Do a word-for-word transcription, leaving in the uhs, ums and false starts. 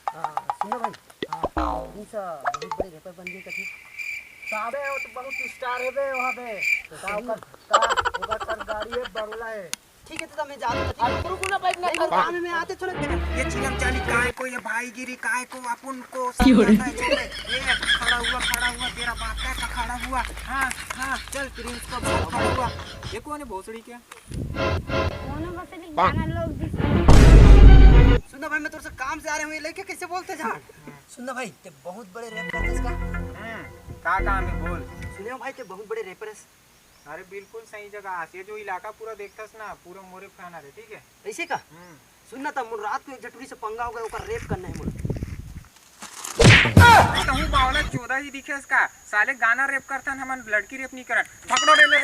हाँ, सुन ना भाई। हाँ, प्रिंस बहुत बड़े रैपर बन गे कथे। साबे, वो तो बहुत स्टार हे बे वहाँ पे। तो का ओकर, का ओकर, ओकर गाड़ी हे, बंगला हे। ठीक है, तो मैं जाता हूँ। अरे रुको ना भाई, नहीं, काम में आते थोड़ा। ये चिलम चाली काय को, ये भाईगिरी काय को, अपन को समझाता है, छोड़ दे। ये खड़ा हुआ, खड़ा हुआ, तेरा बाप का खड़ा हुआ। हाँ, हाँ, चल प्रिंस को बोल खड़ा हुआ। ये कौन है भोसड़ी क्या? दोनों बस एक गाना लोग जिस सुन ना भाई, मैं तोर से काम से आ रहे हूँ, ये लइके कैसे बोलते जान? सुन ना भाई, ते बहुत बड़े रैप करते इसका। हम्म, का काम है बोल? सुने हो भाई, ते बहुत बड़े रैपर है। अरे बिल्कुल सही जगह आस। ये जो इलाका पूरा देखथस ना, पूरा मोरे फैन हरे, ठीक है? ऐसे का? हम्म। सुन ना, तब मोर रात को एक झटुरी से पंगा हो गया, ओकर रेप करना है मोर। तहूँ बावला चोदा ही दिखेस का? साले गाना रेप करथन, हमन लड़की रेप नहीं करन। पकड़ो रे ले।